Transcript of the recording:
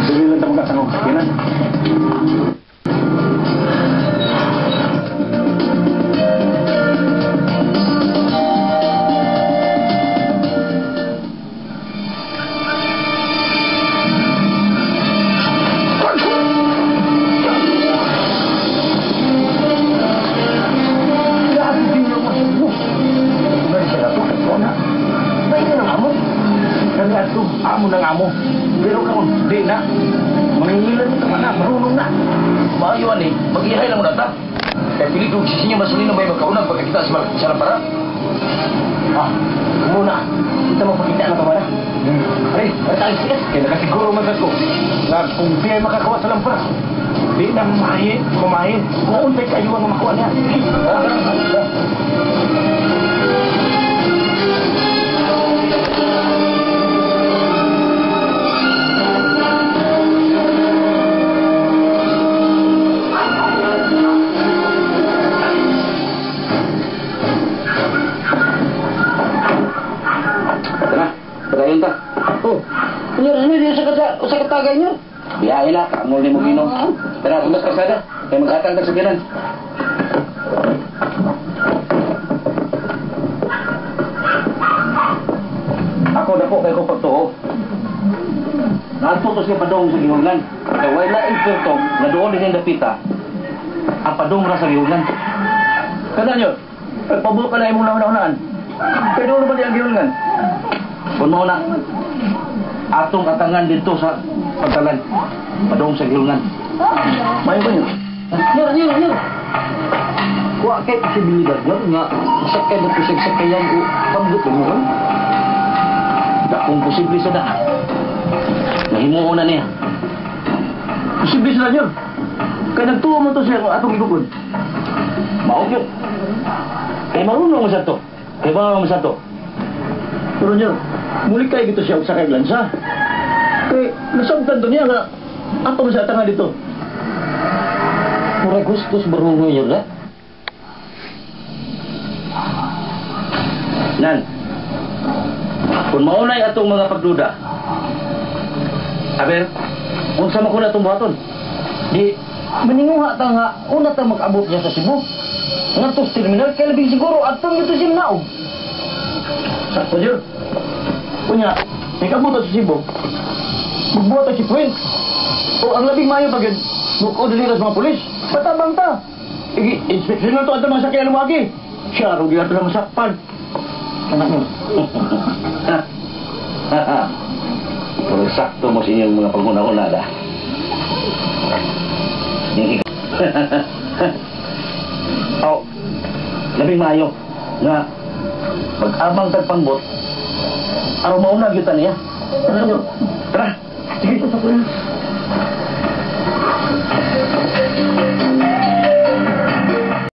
Dili lang ta magkatangog sakyanan. Amo ng amo. Pero karon di na. Mangingilan mo tama na, marunong na. Maayo ani, mag-ihay lang muna ta. Kaya pili kong sisinyo masulino may magkaunang pagkakita sa lampara. Ah, muna. Kita magpakita na tama na. Ay, tayo siya. Kaya nakasiguro man ko na kung di ay makakawa sa lampara, di na mamahin, mamahin. Kung untay kayo ang makuha niya. Oh, senyor, ini dia sa katagay niyo. Biyahe na, kamol ni mo ginom. Tara, tumas kasada. Kaya maghatag na sakyanan. Ako dako kay ko pagtuo. Naadto to siya padong sa gihulngan. Kay wala inserto nga doon din dapita. Ang padong ra sa gihulngan. Kada nyo, pagpabuo ka na imong nauna-unaan. Kay doon ba di ang gihulngan? Kung mao na atong katangan dito sa pagtalan, padong sa gihulngan. Mayo ba nyo? Nyor, nyor, nyor. Kuha kay posibilidad nyor nga sakay na po sakayan o pambut mo ron. Dakong posible sa da. Nahimuon na niya. Posible sila nyo. Kaya nagtuo mo to siya atong igugod. Mao gyud. Kay marunong mo sa to. Kay ba mo sa to. Pero nyo, muli kayo dito siya og sakay lansa. Kay nasabtan to niya nga ato man sa atangan dito. Murag gustos barungo yun na. Nan. Kung maunay atong mga pagduda. Aber, unsa man ko na atong buhaton? Di maninguha ta nga una ta mag-abot niya sa Cebu. Ngadto sa terminal kay labing siguro atong dito siya naog. Sakto yun. Kunya, ikabot sa Cebu. Magbuhat si Queen. O ang labing maayo pag mukod dili sa mga pulis. Patabang ta. I-inspection na to ato mga sakyan mo agi. Siya ro gyud ato na masakpan. Anak mo. Pero sakto mo sa inyong mga paguna-una da. Oh, labing maayo nga mag-abang tag pangbot aron mauna gyud ta niya. Tara. Sige.